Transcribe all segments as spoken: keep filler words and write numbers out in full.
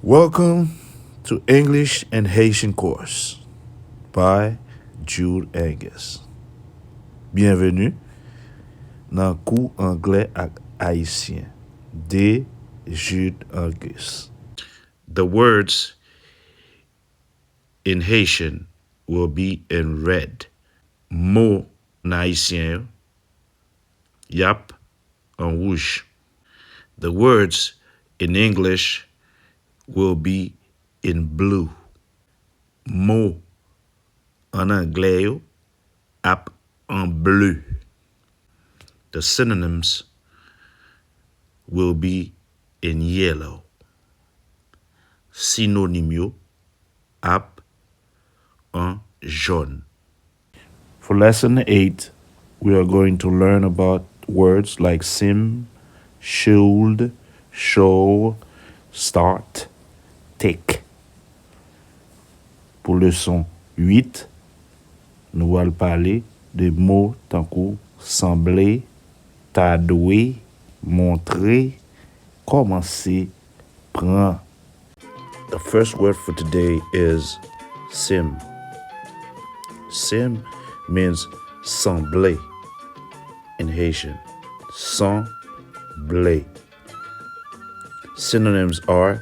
Welcome to English and Haitian course by Jude Angus. Byenveni nan kou anglè ak ayisyen de Jude Angus. The words in Haitian will be in red. Mo an ayisyen yo, y ap an wouj. The words in English will be in blue. Mo an anglè yo ap an ble. The synonyms will be in yellow. Sinonim yo ap an jòn. For lesson eight, we are going to learn about words like sim, should, show, start, take. Pou leson uit, nou pral pale de mo tankou sanble, ta dwe, montre, kòmanse, pran. The first word for today is sim. Sim means sanble in Haitian. Sanble. Synonyms are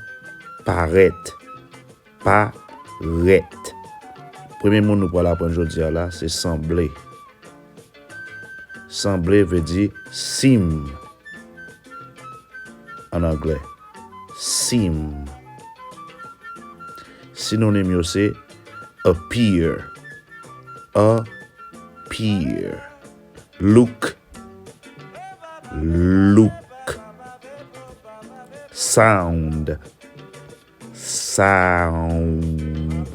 parèt, parèt. Premye mo nou pral aprann jodi a la, se sanble. Sanble vle di sim an anglè. Sim. Sinonim yo se appear, appear. Look, look. Sound, sound.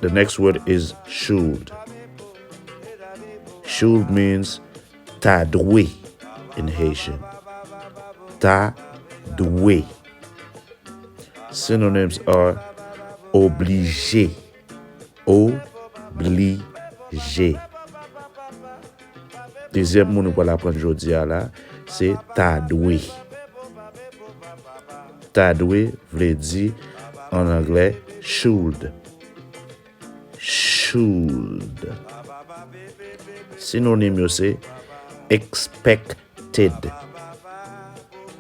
The next word is should. Should means ta dwe in Haitian. Ta dwe. Synonyms are oblije, oblije. Dezyèm mo nou pral aprann jodi a la, se ta dwe. Ta dwe vle di an anglè should. Should. Sinonim yo se expected,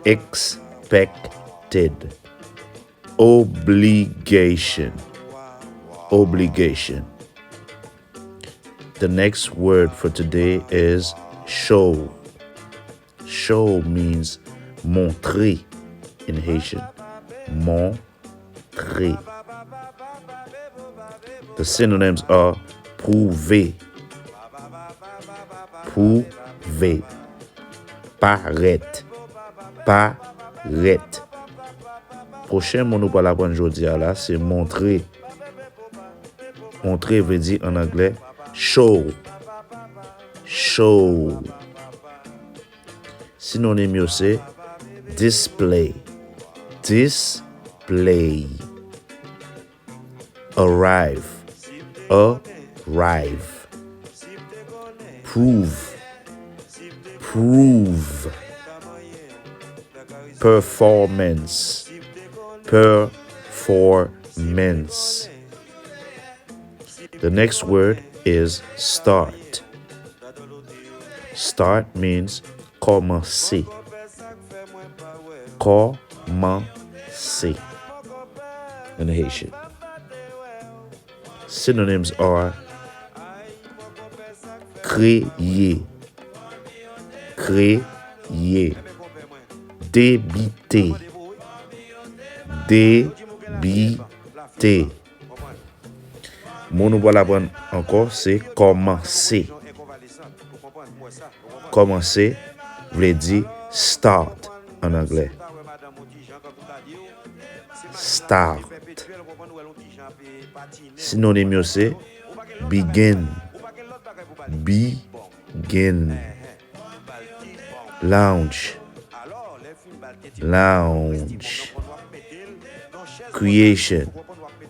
expected. Obligation, obligation. The next word for today is show. Show means montre in Haitian. Montre. The synonyms are pwouve, pwouve. Parèt, parèt. Pwochen mo nou pral aprann jodi a la, se montre. Montre vle di an anglè show, show. Sinonim yo se display, display. Arrive, arrive. Prove, prove. Performance, performance. The next word is start. Start means kòmanse. Kòmanse. In Haitian. Synonyms are kreye, kreye. Debite, debite. Mo nou pral aprann ankò se kòmanse. Kòmanse vle di start an anglè. Start. Sinonim yo se begin, begin. Launch, launch. Creation,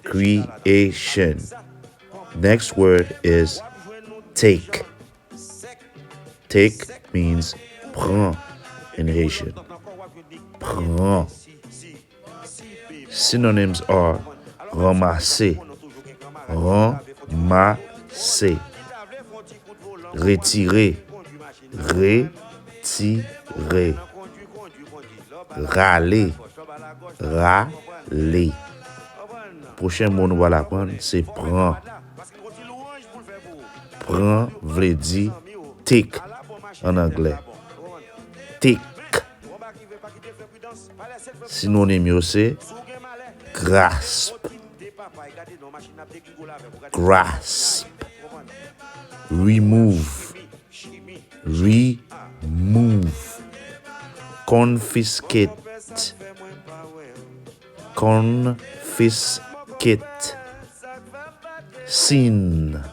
creation. Next word is take. Take means pran in Haitian. Pran. Synonyms are ranmase, ranmase, retire, retire, rale, rale. Pwochen mo nou pral aprann se pran. Pran vle di take an anglè. Take. Sinonim yo se grasp, grasp, remove, remove, confiscate, confiscate, seen,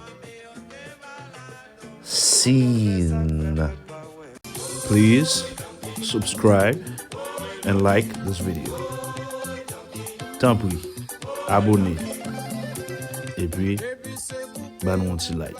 seen. Please subscribe and like this video. Tanpri, abone. Epi, ba nou yon ti like.